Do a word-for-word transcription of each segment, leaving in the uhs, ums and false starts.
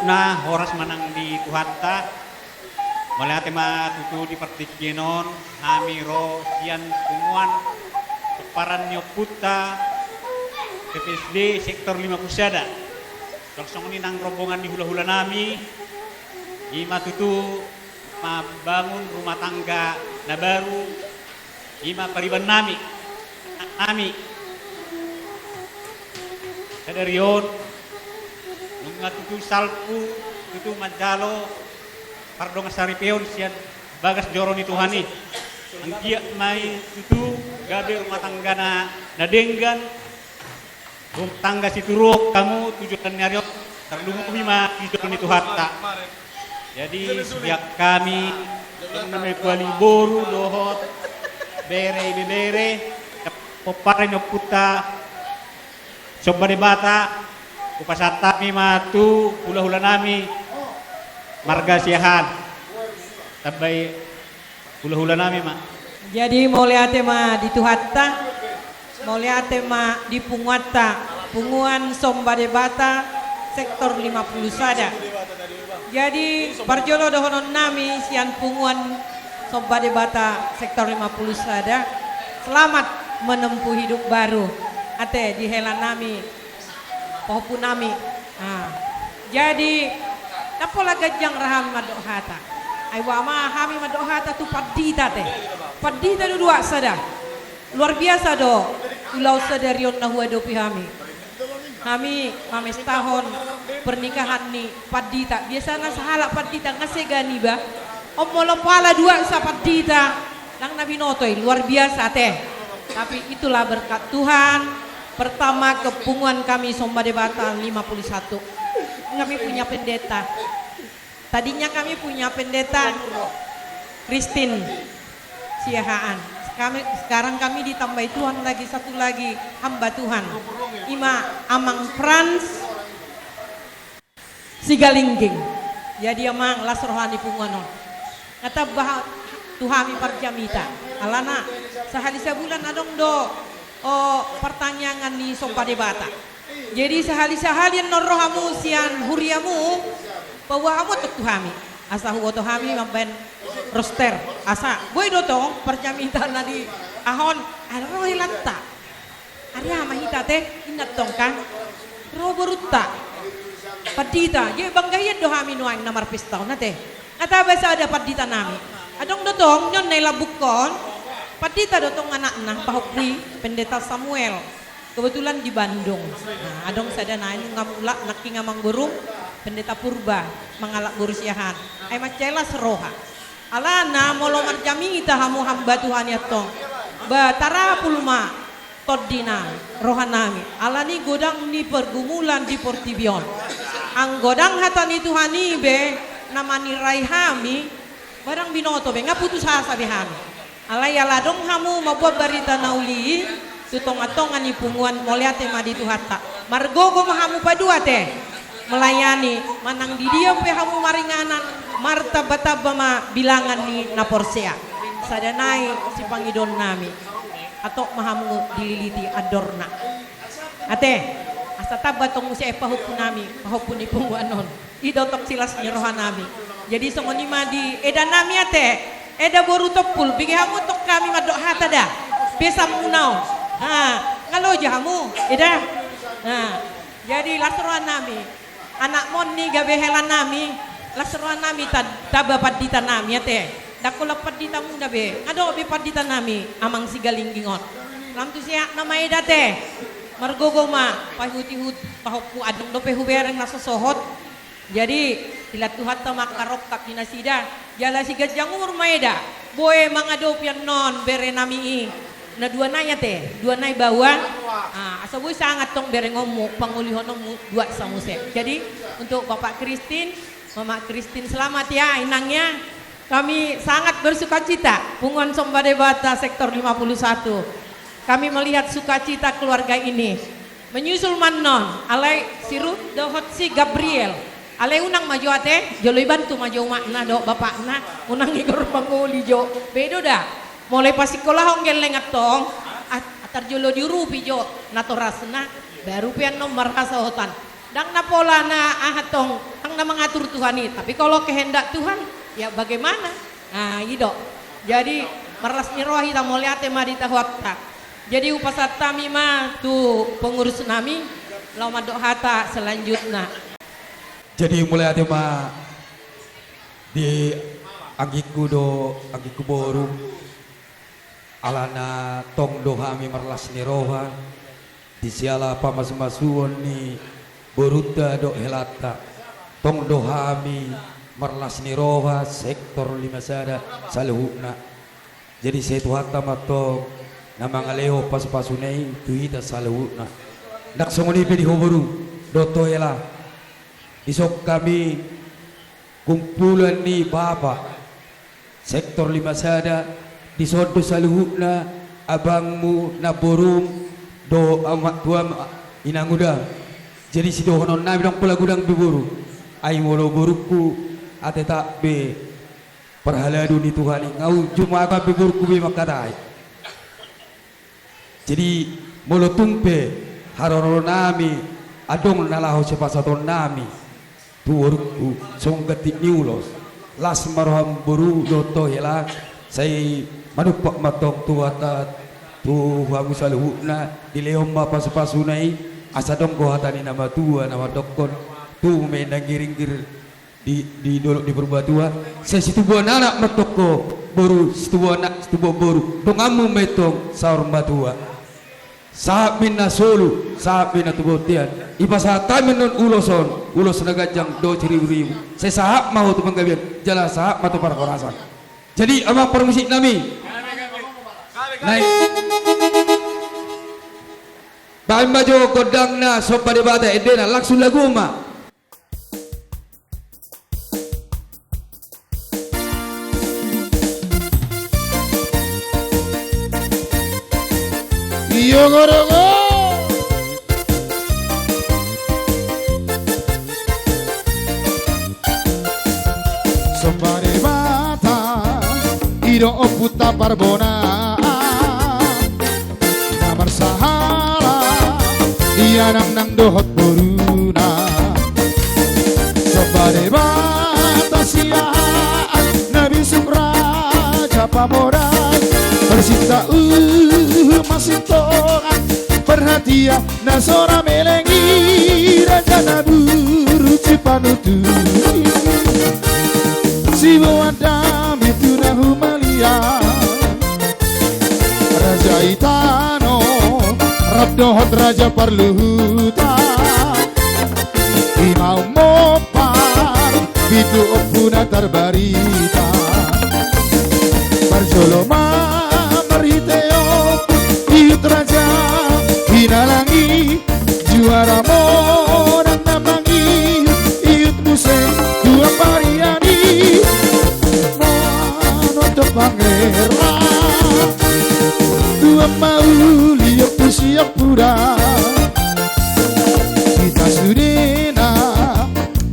Na horas ma nang di Tuhanta. Mauliate ma tutu di partingkian on, hami ro sian punguan pomparan ni ompunta P P S D sektor lima pulu sada. Laos songon i nang rombongan ni hulahulanami, i ma tutu mambangun rumah tangga na baru, i ma pariban nami, anak nami. Sadari on, nunga tutu salpu, tutu manjalo pardongansaripeon sian bagas joro ni Tuhan i. Anggiat ma i tutu gabe rumah tanggana na denggan, rumah tangga situruon hamu tu joloan ni ari on, tarlumobi ma di jolo ni Tuhanta. Jadi, sian hami, nang na mangkuali boru dohot bere, ibebere, pomparan ni ompunta Somba Debata, hupasahat hami ma tu hulahulanami marga Siahaan. Tambai hulahulanami ma. Jadi, mauliate ma di Tuhanta, mauliate ma di punguanta, Punguan Somba Debata sektor lima pulu sada. Jadi, parjolo dohononnami sian Punguan Somba Debata sektor lima pulu sada, selamat menempuh hidup baru. Ate, di helanami, pahompunami. Ah. Jadi, ndang pola ganjang ra hami mandok hata. Ai boha ma hami mandok hata tu pandita, ate. Pandita do duansada. Luar biasa do ulaon sadari on na huadopi hami. Hami mamestahon pernikahan ni pandita. Biasana sahalak pandita nga sega niba. On molo pala duansa pandita, nang na binoto i, luar biasa, ate. Tapi itulah berkat Tuhan. Pertama, ke Punguan kami Somba Debata lima puluh satu, kami punya pendeta. Tadinya kami punya pendeta Christine Siahaan. Kami, sekarang kami ditambahi Tuhan lagi satu lagi hamba Tuhan. I ma Amang Frans Sigalingging. Jadi, Amang, las roha ni punguan on. Nga tamba tu hami parjamita. Alana, sahali sabulan adong do, o, partangiangan ni Somba Debata. Jadi, sahali-sahali annon ro hamu sian huriamu, paboa hamu antong tu hami. Asa huboto hami mambaen roster. Asa, boi do tong parjamita na di aha on, ai ro helanta. Ari aha ma hita, ate, inna tong kan. Ro borunta. Pandita, jadi bangga hian do hami nuaeng na marpesta on, ate. Nga tamba sada pandita nami. Adong do tong, nion na i lambungkon. Pandita do tong anakna, pahompu i, Pendeta Samuel. Kebetulan di Bandung. Nah, adong sada nai nunga mulak, nangkin amangborung, Pendeta Purba, mangalap boru Siahaan. Ai mansai las roha. Alana molo marjamita hamu hamba Tuhan i antong, ba tarapul ma tondina rohanami. Alani godang ni pergumulan di portibi on. Anggo dang hata ni Tuhan i be na manirai hami, ba dang binoto be, nga putus asa be hami. Alai ala adong hamu mamboan barita na uli i tu tongatonga ni punguan, mauliate ma di Tuhanta. Margogo ma hamu paduahon, ate, melayani, manang di dia pe hamu maringanan, martambatamba ma bilangan ni na porsea. Sada nai sipangidoonnami, antong ma hamu dililiti andorna. Ate, asa tamba tong muse pahompunami, pahompu ni punguan on. I do tong silas ni rohanami. Jadi songon i ma di edanami, ate. Eda boru Tompul, bege hamu tong hami mandok hata da. Pesanmuna on. Ha, nga loja hamu, eda. Ha. Jadi las rohanami. Anakmon ni gabe helanami, las rohanami ta-, tamba panditanami, ate. Dang holan panditamuna be, nga adong be panditanami, Amang Sigalingging on. Lam tu sehatna ma, eda, ate. Margogo ma, paihutihut pahompu, adong dope hubereng na so sohot. Jadi, ilat Tuhanta ma angka rongkap ni nasida, jala siganjang umur ma, eda. Boi mangadopi annon berenami i. Na dua nai, ate, dua nai baoa. Ah, asa boi sangap tong berengonmu, pangolihononmu duansa muse. Jadi, untuk Bapak Christine, Mama Christine, selamat ya, Inang ya. Kami sangat bersukacita, Punguan Somba Debata Sektor lima puluh satu. Kami melihat sukacita keluarga ini. Menyusul ma annon, alai si Ruth dohot si Gabriel. Alai unang ma jo, ate, jolo ibantu ma jo umakna dohot bapakna, unang igor mangoli jo. Bedo da. Molo ipasikolahon gelleng antong, ah, tarjolo diurupi jo natorasna, baru pe annon marhasohotan. Dang na pola na aha tong, na mangatur Tuhan i. Tapi kalau kehendak Tuhan, ya bagaimana? Nah, i do. Jadi, marlas ni roha hita, mauliate ma di Tuhan. Jadi, hupasahat hami ma tu pengurus nami, laho mandok hata selanjutna. Jadi, mauliate ma di anggingku do, anggingku boru. Alana tong do hami marlas ni roha, di siala pamasumasuon ni borunta dohot helanta. Tong do hami marlas ni roha sektor lima sada saluhutna. Jadi sai Tuhanta ma tong na mangalehon pasupasuna i tu hita saluhutna. Ndang songon i pe di ho boru dohot ho hela. Dison hami kumpulan ni bapa sektor lima sada, dison do saluhutna abangmu, namborum, dohot amak tuam, inanguda. Jadi sidohonon nami, ndang pola godang be boru. Ai molo borungku, ate tak be parhalado ni Tuhan i, nga ujung maka be borungku be mangkatai. Jadi, molo tung pe haroro nami adong na laho sipasahaton nami tu borungku songon ganti ni ulos, las ma roham boru dohot ho hela, sai manumpak ma tong tu hata tu hamu saluhutna, dilehon ma pasupasuna i, asa dong do hata ni na matua na mandokkon, tubu ma inna giringgir di, di dolok di Purbatua, sai situbuan anak ma tong ho boru, situbuan anak, situbuan boru, donganmu ma i tong saur matua. Sahat ma inna solu, sahat ma inna tu bontean. Dipasahat hami annon ulos on, ulos na ganjang dohot siriburibu. Sai sahat ma ho tu panggabean, jala sahat ma tu parhorasan. Jadi, amang parmusik nami, naeng baen ma jo gondangna Somba Debata endena, langsung lagu ma. Iyo, godang. Somba Debata, i do Ompunta Parbonaan. Na marsahala di anakna dohot boruna. Somba Debata sian na bisuk raja pamodas, marsinta uhum masintongan, parhatian na so ra meleng i, raja na burju panutup i, siboan dame tu na humaliang. Raja i tano rap dohot raja parluhutan, i ma umompar pitu ompu na tarbarita. Parjolo ma marhite ompu ihut raja hinalang i, juara monang na mangihut ihut muse dua parian i. Manondok pangeran dua mauli ompu siompuda. Hita sudena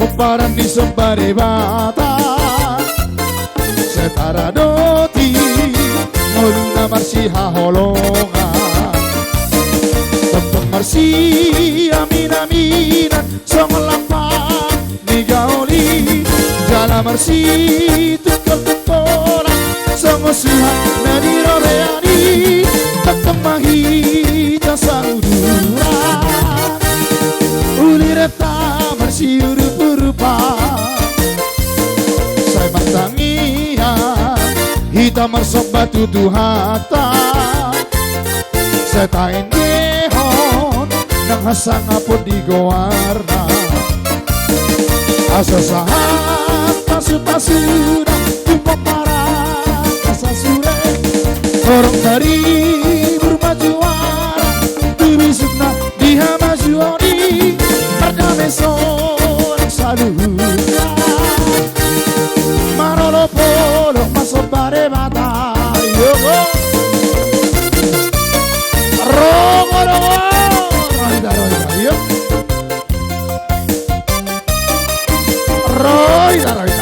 pomparan ni Somba Debata, sai taradoti ngoluna marsihaholongan. Tongtong marsiaminaminan songon lampang ni gaol i, jala marsitungkoltungkolan songon suhat na nirobean i. Tongtong ma hita sauduran, ulirenta marsiurupurupan, sai martangiang hita marsomba tu Tuhanta. Sai taendehon nang hasangapon di goarna, asa sahat pasupasuna tu pomparan na sasure. Torop taribur ma juara tu bisukna di hamajuon i, mardame sonang saluhutna. Marolopolop ma Somba Debata. Rongo, rongo. Roida, roida, iyo. Roida, roida.